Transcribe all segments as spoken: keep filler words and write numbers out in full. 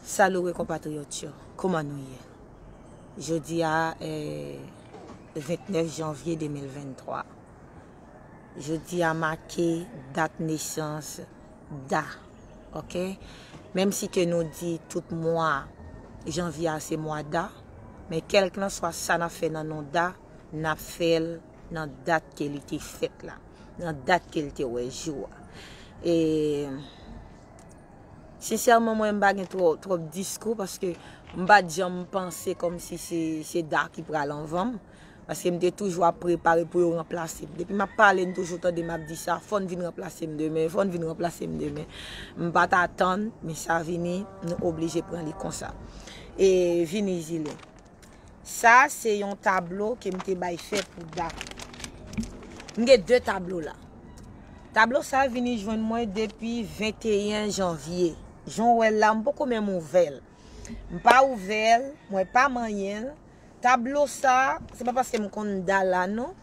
Salut wi konpatriyòt yo, kòman nou ye? Jodi a, eh, vennèf janvye de mil venntwa. Jodi a make dat nesans Da, ok? Menm si ke nou di tout mwa janvye a se mwa Da, men kèlkanswa sa n ap fè nan non Da, n ap fè l nan dat ke li te fèt la, nan dat ke l te wè jou a. E sensèman, mwen m pa gen twò, twòp diskou paske m pa t janm panse kòmsi se, se Da ki pral anvan m. Paske m te toujou ap prepare pou yo ranplase m. Depi m ap pale, n toujou tande m ap di sa, fò n vin ranplase m demen, fò n vin ranplase m demen. M pa t atann, men sa vini, nou oblije pran li konsa. E vini Zile. Sa se yon tablo ke m te bay fè pou Da. M gen de tablo la. Tablo sa vini jwenn mwen depi venteyen janvye. Jan w wè l la, m poko menm ouvè l. M pa ouvè l, mwen pa manyen l. Tablo sa, se pa paske m konn Da la non,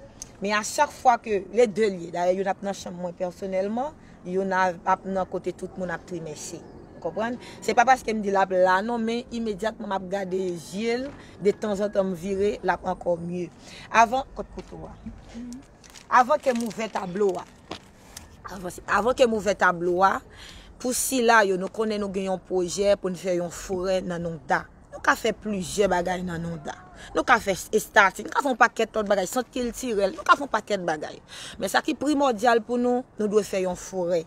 men a chak fwa ke, le de l ye, dayè youn ap nan chanm mwen pèsonèlman, youn a- ap nan kote tout moun ap trimèse. Ou konprann? Se pa paske m di l ap la non, men imedyatman m ap gade zye l, de tanzantan m vire, l ap ankò mye. Avan, kot kouto a? Avan ke m ouvè tablo a, avan, avan ke m ouvè tablo a, pou sila yo, nou konnen nou gen yon pwojè pou n fè yon forè nan non Da. Nou ka fè plizyè bagay nan non Da. Nou ka fè estati, nou ka fè yon pakèt lòt bagay, sant kiltirèl, nou ka fè yon pakèt bagay. Men sa ki primòdyal pou nou, nou dwe fè yon forè.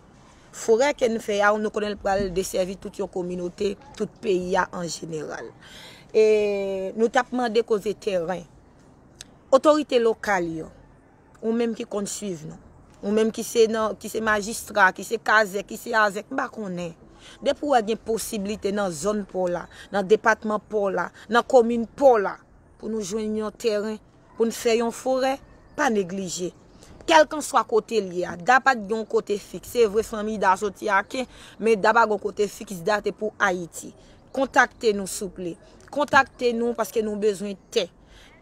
Forè ke n fè a, nou konnen l pral desèvi tout yon kominote, tout peyi a an jeneral. E nou t ap mande koze tèren. Otorite lokal yo, ou menm ki konn swiv nou, ou menm ki se nan, ki se majistra, ki se kazèk, ki se azèk, m pa konnen. Depi w wè gen posiblite nan zòn pa w la, nan depatman pa w la, nan komin pa w la, pou nou jwenn yon tèren, pou n fè yon forè, pa neglije. Kèlkanswa kote l ye a, Da pa t gen yon kote fiks. Se vre fanmi Da soti Aken, men Da pa gen yon kote fiks, Da te pou Ayiti. Kontakte nou souple. Kontakte nou paske nou bezwen tè.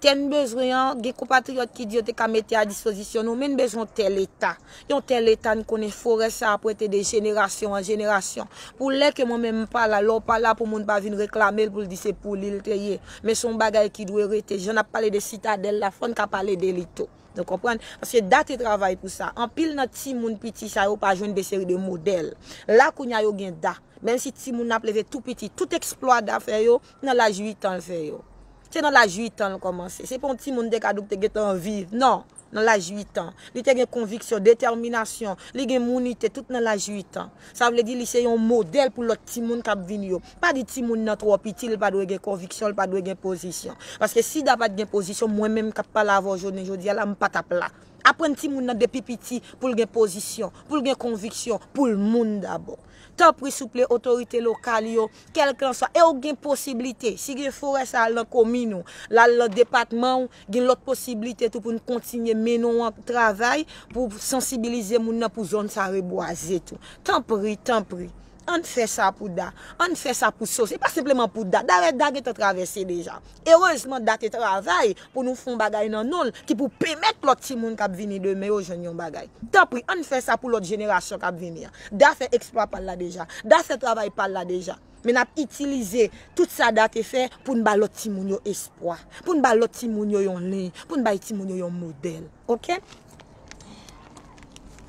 Tè n bezwen an, gen konpatriyòt ki di yo te ka mete a dispozisyon nou, men n bezwen tè Leta. Yon tè Leta n konnen forè sa ap rete de jenerasyon an jenerasyon. Pou lè ke mwen menm m pa la, lè w pa la, pou moun pa vin reklame l pou l di se pou li l te ye. Men se yon bagay ki dwe rete. Jan n ap pale de Sitadèl la, fò n ka pale de li tou. Nou konprann? Paske Da te travay pou sa. Anpil nan timoun piti sa yo pa jwenn de seri de modèl. La kounye a yo gen Da. Menm si timoun nan ap leve tou piti, tout eksplwa Da fè yo, nan laj uit an l fè yo. Se nan laj uit an l kòmanse. Se pa yon timoun de kadou ki te gentan viv. Non, nan laj uit an. Li te gen konviksyon, detèminasyon, li gen mounite, tout nan laj uit an. Sa vle di li se yon modèl pou lòt timoun k ap vini yo. Pa di timoun nan twò piti, li pa dwe gen konviksyon, li pa dwe gen pozisyon. Paske si Da pa t gen pozisyon, mwen menm k ap pale avè w jounen jodi a la, m pa t ap la. Aprann timoun nan depi piti pou l gen pozisyon, pou l gen konviksyon, pou l moun dabò. Tanpri, souple, otorite lokal yo, kèlkanswa, e w gen posiblite, si gen forè sa al nan komin ou, l al nan depatman ou, gen lòt posiblite tou pou n kontinye mennen yon travay pou sansibilize moun nan pou zòn sa rebwaze tou. Tanpri, tanpri. Ann fè sa pou Da. Ann fè sa pou Soso. Se pa senpleman pou Da. Dayè, Da gentan travèse deja. Erezman, Da te travay pou nou fè yon bagay nan non l ki pou pèmèt lòt timoun k ap vini demen yo jwenn yon bagay. Tanpri, ann fè sa pou lòt jenerasyon k ap vini an. Da fè eksplwa pa l la deja. Da fè travay pa l la deja. Men n ap itilize tout sa Da te fè pou n ba lòt timoun yo espwa. Pou n ba lòt timoun yo yon liy. Pou n bay timoun yo yon modèl. Oke?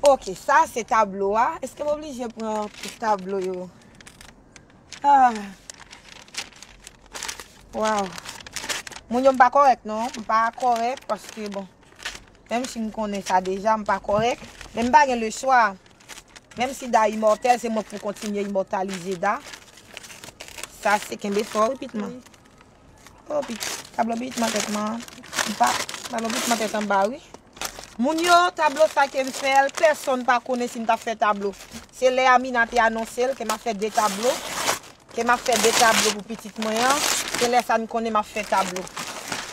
Oke, sa se tablo a. Èske m oblije pran tout tablo yo? Ah. Waw. Moun yo m pa kòrèk non. M pa kòrèk paske bon. Menm si m konnen sa deja, m pa kòrèk. Men m pa gen leswa. Menm si Da imòtèl, se mwen k pou kontinye imòtalize Da. Sa se kenbe fò wi, Pitman. Oh, pi-, tablo pi Pitman tèt mwen. M pa, tablo pi Pitman tèt anba, wi. Moun yo, tablo sa ke m fè l, pèsonn pa konnen si m t ap fè tablo. Se lè Amina te anonse l ke m ap fè de tablo. Ke m ap fè de tablo pou pitit mwen an. Se lè sa n konnen m ap fè tablo.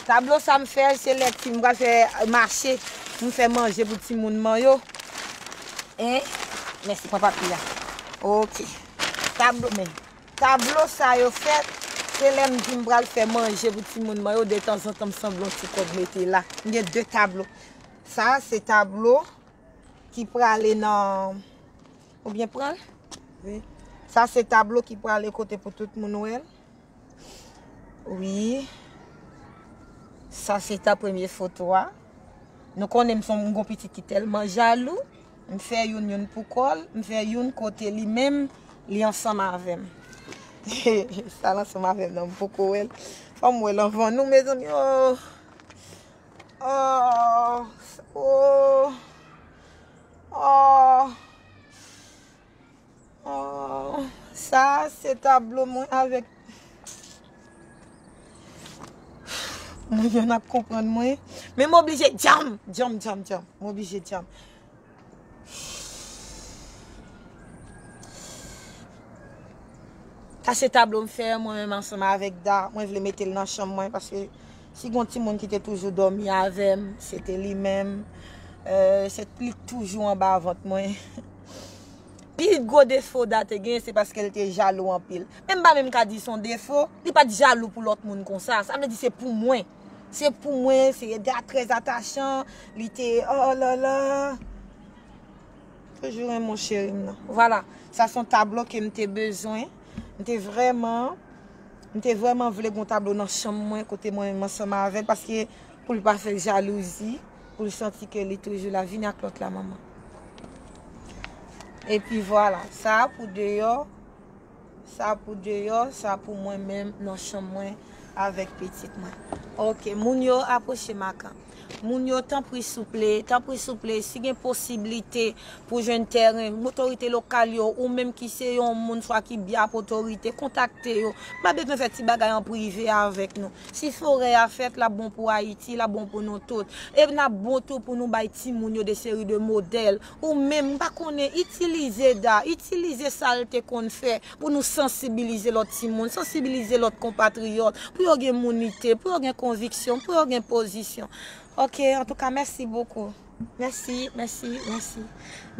Tablo sa m fè, se lè ti m pral fè mache, m fè manje pou timoun mwen yo. Hein? Mèsi, pran papye a. Oke. Tablo, men. Tablo sa yo fèt, se lè m di m pral fè manje pou timoun mwen yo, detanzantan m sanble yon ti kòb mete la. M gen de tablo. Sa, se tablo ki prale nan, oubyen pran l? Wi. Sa se tablo ki prale kote pou tout moun wè l. Wi. Sa se ta premye foto a. Nou konnen m son m gon pitit ki tèlman jalou. M fè youn youn pou kò l, m fè youn kote li menm, li ansanm avè m. Sa l ansanm avè m nan, m poko wè l. Fò m wè l anvan nou, mezanmi. Oh. Oh. Oh. Oh. Oh, sa se tablo mwen avèk moun yo n ap konprann mwen. Men m oblije djanm, djanm, djanm, djanm. M oblije djanm. Sa se tablo m fè mwen menm ansanm avèk Da. Mwen vle mete l nan chanm mwen paske si gon timoun ki te toujou dòmi avè m, se te li menm. Euh, se li k toujou anba vant mwen. Pi gwo defo Da te gen, se paske l te jalou anpil. Men m pa menm ka di se yon defo, li pa t jalou pou lòt moun konsa. Sa vle di se pou mwen. Se pou mwen, se Da trè atachan, li te, oh la la. Toujou renmen cheri m nan. Vwala, sa se yon tablo ke m te bezwen. M te vrèman, m te vrèman vle gon tablo nan chanm mwen, kote mwen menm ansanm avè l, paske pou l pa fè jalouzi, pou l santi ke li toujou la, vini ak lòt la, manman. Epi vwala, sa pou deyò, sa pou deyò, sa pou mwen menm nan chanm mwen avèk pitit mwen. Ok, moun yo apwoche makan. Moun yo, tanpri souple, tanpri souple, si gen posiblite pou jwenn tèren, otorite lokal yo, ou menm ki se yon moun swa ki byen ap otorite, kontakte yo. M pa bezwen fè ti bagay an prive avèk nou. Si forè a fèt, l ap bon pou Ayiti, l ap bon pou nou tout. E l ap bon tou pou nou bay timoun yo de seri de modèl. Ou menm, m pa konnen, itilize Da, itilize sa l te konn fè pou nou sansibilize lòt timoun, sansibilize lòt konpatriyòt, pou yo gen mounite, pou yo gen konviksyon, pou yo gen pozisyon. Ok, antouka, mèsi bokou. Mèsi, mèsi, mèsi.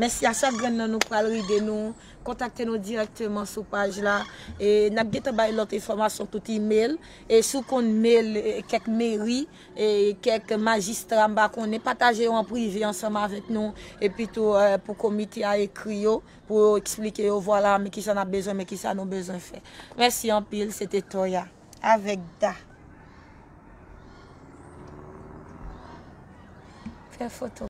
Mèsi a chak grenn nan nou k pral ride nou. Kontakte nou dirèkteman sou paj la. E n ap gentan bay lòt enfòmasyon tout email. E si w konn mail, e, kèk meri, e kèk majistra, m pa konnen, pataje yo an prive ansanm avèk nou. Epi tou, e, pou komite a ekri yo, pou yo eksplike yo, vwala, men kisa n ap bezwen, men kisa nou bezwen fè. Mèsi anpil, se te Toya. Avèk Da. Fè foto.